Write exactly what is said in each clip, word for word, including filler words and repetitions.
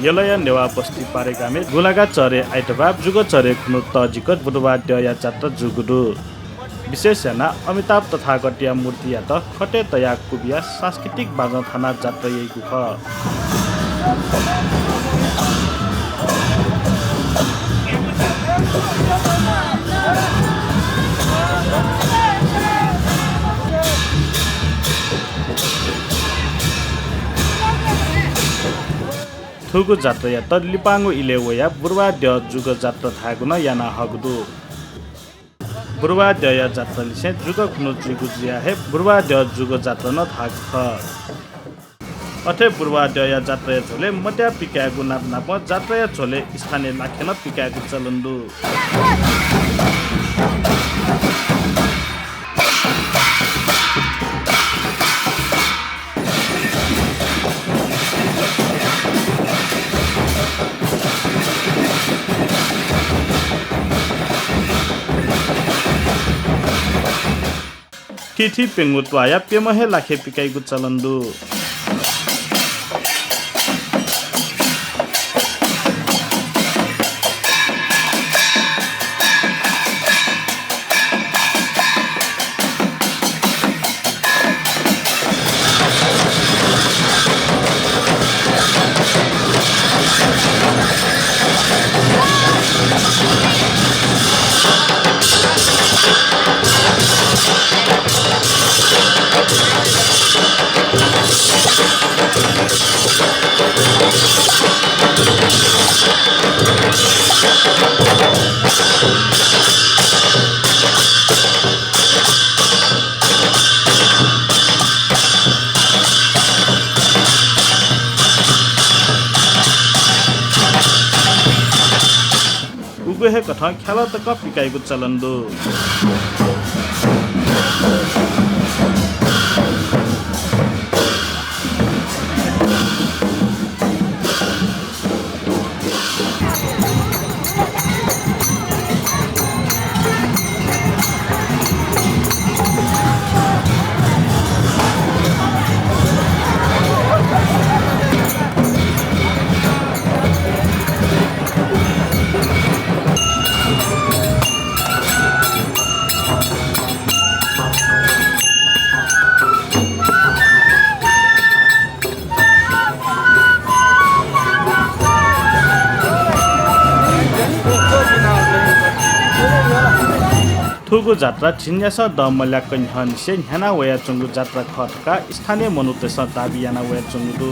यलया नेवाः बस्ती पारेगामय् गुंलागा चह्रे आइतबाः, जुग चह्रे खुन्हु तःजिक बुधबाः द्यःया जात्रा जूगु दु। विशेष यानाः अमिताभ तथागतया मूर्तियात खतय् तयाः कुबियाः सांस्कृतिक बाजं थानाः जात्रा याइगु खः। थुगु जात्रायात लिपांगु इलय् वयाः बुधबाः द्यः जुग जात्रा धायेगु नं याना हःगु दु। बुधबाः द्यःया जात्रालिसें जुग खुन्हु जुइगु जुयाः हे बुधबाः द्यः जुग जात्रा नं धाःगु खः। अथे बुधबाः द्यःया जात्राया झ्वलय् मद्या पिकायेगु नाप नापं जात्राया झ्वलय् स्थानीय लाखे नं पिकायेगु चलन दु। थीथी प्यंगू त्वाःया प्यम्ह हे लाखे पिकाइगु चलन दु। उगु हे कथं ख्यालः तकं पिकाइगु चलन दु। थुगु जात्रा झिंन्यासः दँ मल्याक न्ह्यःनिसें न्ह्याना वयाच्वंगु जात्रा खः धकाः स्थानीय मनूतय्‌सं दाबी याना वयाच्वंगु दु।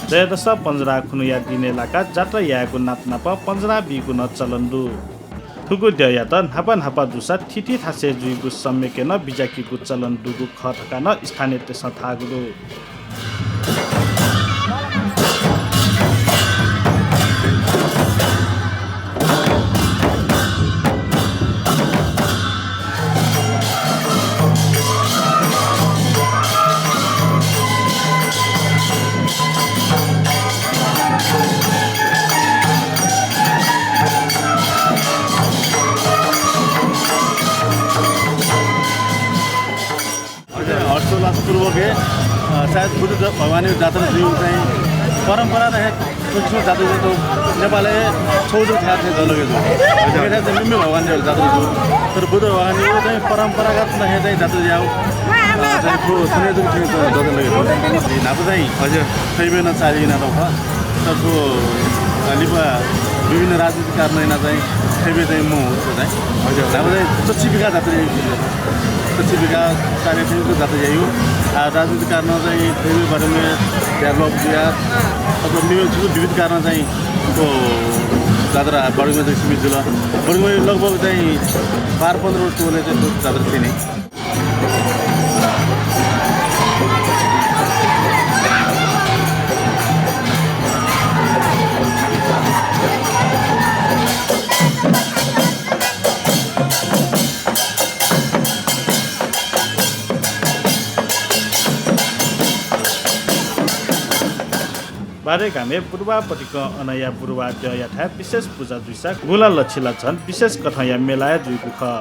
त्रयोदश पञ्जरा खुन्हुया दिनय् लाकाः जात्रा यायेगु नाप नापं पञ्जरा बीगु नं चलन दु। थुगु द्यःयात न्हापा न्हापा जूसा थीथी थासय् जुइगु सम्यक् नं बिज्याकीगु चलन दुगु खः धकाः नं स्थानीयतय्‌सं धाःगु दु। हजुर, हर्षोल्लासपूर्वक हे, अ, सायद बुद्ध भगवानया जात्रा जुइगु चाहिँ परम्परा नं हे थुगु जात्रा चाहिँ नेपालय् छगू जक थाय् थें दलगे जू। हजुर। मेथाय् चाहिँ मेमेगु भगवानया जात्रा जू। तर बुद्ध भगवानया चाहिँ परम्परागत नं हे चाहिँ जात्रा याःगु, अ, चाहिँ थ्व थुने जक थें चाहिँ दलगे जू। न्हापा चाहिँ हजुर। थैबे नं चाली याना दु खः। तर थ्व, अ, लिपा विभिन्न राजनीतिक कारणं यानाः चाहिँ थैबे चाहिँ मखु चाहिँ। हजुर। न्हापा चाहिँ चच्छि पिकाः जात्रा याइगु। विकास कार्य थें जात्रा याइयो। आ, राजनीतिक कारणं चाहिँ थ्व बारेमा develop जुया, मतलब, मेमेगु छुं विविध कारणं चाहिँ थ्व जात्रा बडगुमे चाहिँ सीमित जुल। बडगुमे लगभग चाहिँ बाह्र पन्ध्र वर्ष होले चाहिँ थ्व जात्रा थिनि। बारे गामय् बुधबार पतिकं अनया बुधबार द्यःयाथाय् विशेष पुजा जुइसा गुला लछि ला झन विशेष कथंया मेला हे जुइगु खः।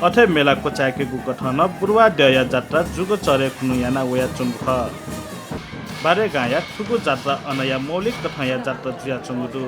अथे मेला क्वचाय्केगु कथं नं बुधबार द्यःया जात्रा जुग चरय् खुन्हु याना वयाच्वंगु खः। बारे गांया थुगु जात्रा अनया मौलिक कथंया जात्रा जुयाच्वंगु दु।